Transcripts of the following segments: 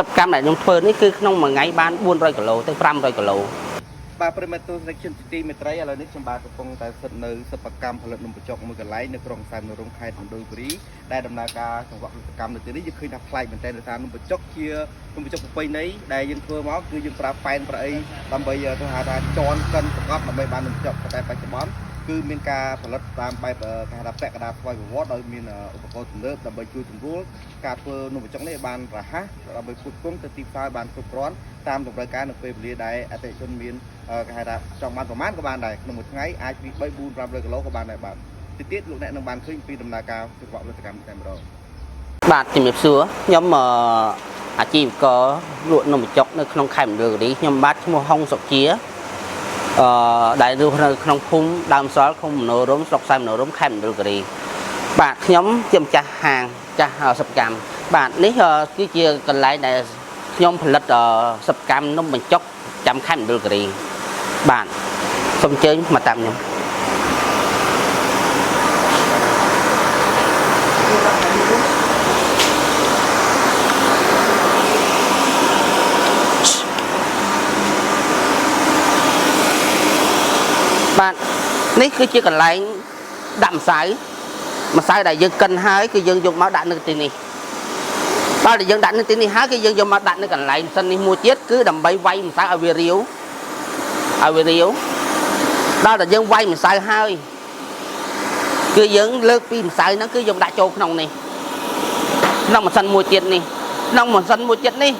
សិប្បកម្មដែលខ្ញុំធ្វើនេះគឺក្នុងមួយថ្ងៃបាន400គីឡូទៅ500គីឡូ បាទប្រិយមិត្តទស្សនិកជនជាទីមេត្រីឥឡូវនេះខ្ញុំបាទកំពុងតែស្ថិតនៅសិប្បកម្មផលិតនំបញ្ចុកមួយកន្លែងនៅក្រុងសែនមនោរម្យខេត្តមណ្ឌលគិរីដែលដំណើរការចង្វាក់ផលិតកម្មនៅទីនេះយើងឃើញថាប្លែកមែនទែនដោយសារនំបញ្ចុកជានំបញ្ចុកប្រពៃណីដែលយើងធ្វើមកគឺយើងប្រើប៉ែនប្រើអីដើម្បីទៅហៅថាជន់កិនប្រកបដើម្បីបាននំបញ្ចុកប៉ុន្តែបច្ចុប្បន្នគឺមានការផលិតតាមបែបគេហៅថាពាក់កណ្ដាលស្វ័យប្រវត្តិដោយមានឧបករណ៍ទំនើបដើម្បីជួយសម្រួលការធ្វើនំបញ្ចុកនេះឲ្យបានរហ័សដើម្បីផ្គត់ផ្គង់ទៅទីផ្សារឲ្យបានគ្រប់គ្រាន់តាមតម្រូវការនៅពេលវេលាដែលអតិថិជនមាន គេហៅថាចង់បានប្រមាណក៏បានដែរក្នុងមួយថ្ងៃអាចពី3 4 500គីឡូក៏បានដែរបាទទីទៀតលោកអ្នកនឹងបានឃើញពីដំណើរការចង្វាក់ផលិតកម្មតែម្ដង បាទជំរាបសួរខ្ញុំអាជីវករលក់នំបញ្ចុកនៅក្នុងខេត្តមណ្ឌលគិរីខ្ញុំបាទឈ្មោះហុងសុជាអឺដែលរស់នៅក្នុងភូមិដើមសល់ឃុំមនោរមស្រុកសែនមនោរមខេត្តមណ្ឌលគិរីបាទខ្ញុំជាម្ចាស់ហាងចាស់សិប្បកម្មបាទនេះគឺជាកន្លែងដែលខ្ញុំផលិតសិប្បកម្មនំបញ្ចុកចាំខេត្តមណ្ឌលគិរីបាទសូមអញ្ជើញមកតាមខ្ញុំ បាទនេះគឺជាកន្លែងដាក់ម្សៅម្សៅដែលយើងកិនហើយគឺយើងយកមកដាក់នៅទីនេះដល់តែយើងដាក់នៅទីនេះហើយគឺយើងយកមកដាក់នៅកន្លែងម៉ាស៊ីននេះមួយទៀតគឺដើម្បីវាយម្សៅឲ្យវារាវឲ្យវារាវដល់តែយើងវាយម្សៅហើយគឺយើងលើកពីម្សៅហ្នឹងគឺយើងដាក់ចូលក្នុងនេះក្នុងម៉ាស៊ីនមួយទៀតនេះក្នុងម៉ាស៊ីនមួយទៀតនេះ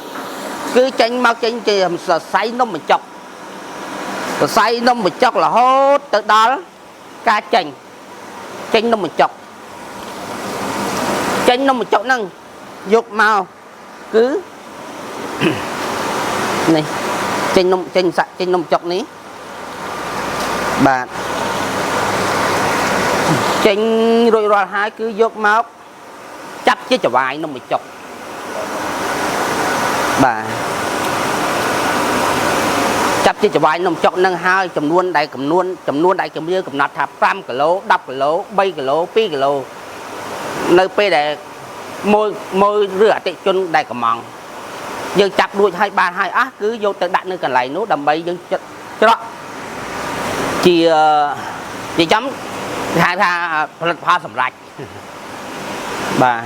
គឺចេញមកចេញជាសរសៃនំបញ្ចុក សរសៃនំបញ្ចុករហូតទៅដល់ការចេញចេញនំបញ្ចុកចេញនំបញ្ចុកហ្នឹងយកមកគឺ នេះចេញនំចេញសាក់ចេញនំបញ្ចុកនេះបាទចេញរួចរាល់ហើយគឺយកមកចាប់ជាចវាយនំបញ្ចុកបាទ ចាប់ជាចវាយនំចុកនឹងហើយចំនួនដែលចំនួនចំនួនដែលជំរឿកំណត់ថា5គីឡូ10គីឡូ3គីឡូ2គីឡូនៅពេលដែលមួយមួយឬអតិជនដែលកំងយើងចាប់រួចហើយបានហើយអស់គឺយកទៅដាក់នៅកន្លែងនោះដើម្បីយើងច្រកជាជាចំគេហៅថាផលិតផលសម្រាប់បាទ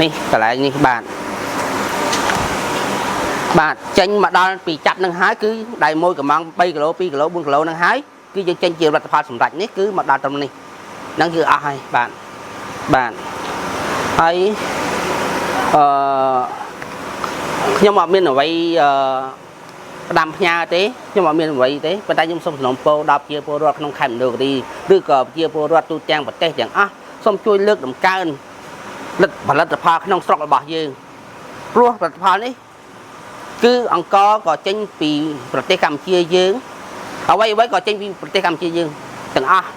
នេះកន្លែងនេះបាទ បាទចេញមកដល់ពីចាប់នឹងហើយគឺដៃមួយកំង3គីឡូ2គីឡូ4គីឡូនឹងហើយគឺយើងចេញជាលទ្ធផលសម្រាប់នេះគឺមកដល់ត្រឹមនេះហ្នឹងគឺអស់ហើយបាទបាទហើយអឺខ្ញុំអត់មានអ្វីអឺផ្ដាំផ្ញើទេខ្ញុំអត់មានអ្វីទេប៉ុន្តែខ្ញុំសូមសំណូមពរដល់ប្រជាពលរដ្ឋក្នុងខេត្តមណ្ឌលគិរីឬក៏ប្រជាពលរដ្ឋទូទាំងប្រទេសទាំងអស់សូមជួយលើកតម្កើងផលិតផលក្នុងស្រុករបស់យើងព្រោះផលិតផលនេះ គឺអង្គក៏ចេញពីប្រទេសកម្ពុជាយើងអ្វីអ្វីក៏ចេញពីប្រទេសកម្ពុជាយើងទាំងអស់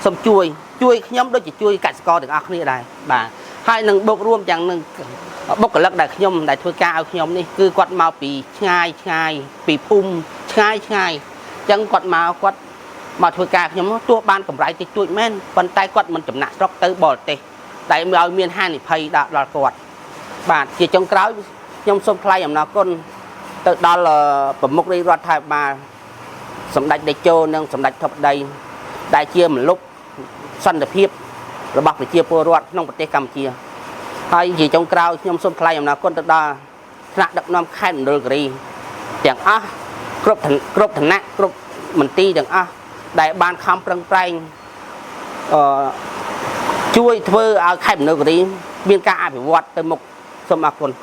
សូមជួយជួយខ្ញុំដូចជាជួយកសិករទាំងអស់គ្នាដែរបាទហើយនឹងបូករួមទាំងនឹងបុគ្គលិកដែលខ្ញុំដែលធ្វើការឲ្យខ្ញុំនេះគឺគាត់មកពីឆ្ងាយឆ្ងាយពីភូមិឆ្ងាយឆ្ងាយអញ្ចឹងគាត់មកគាត់មកធ្វើការខ្ញុំទោះបានកម្រៃតិចតួចមែនប៉ុន្តែគាត់មិនចំណាក់ស្រុកទៅបរទេសដែលឲ្យមានហានិភ័យដល់ដល់គាត់បាទជាចុងក្រោយខ្ញុំសូមថ្លែងអំណរគុណ ទៅដល់ប្រមុខរាជរដ្ឋាភិបាលសម្ដេចតេជោនិងសម្ដេចធិបតីដែលជាមលុបសន្តិភាពរបស់ប្រជាពលរដ្ឋក្នុងប្រទេសកម្ពុជាហើយជាចុងក្រោយខ្ញុំសូមថ្លែងអំណរគុណទៅដល់ថ្នាក់ដឹកនាំខេត្តមណ្ឌលគិរីទាំងអស់គ្រប់គ្រប់ឋានៈគ្រប់មន្ទីរទាំងអស់ដែលបានខំប្រឹងប្រែងអឺជួយធ្វើឲ្យខេត្តមណ្ឌលគិរីមានការអភិវឌ្ឍទៅមុខសូមអរគុណ។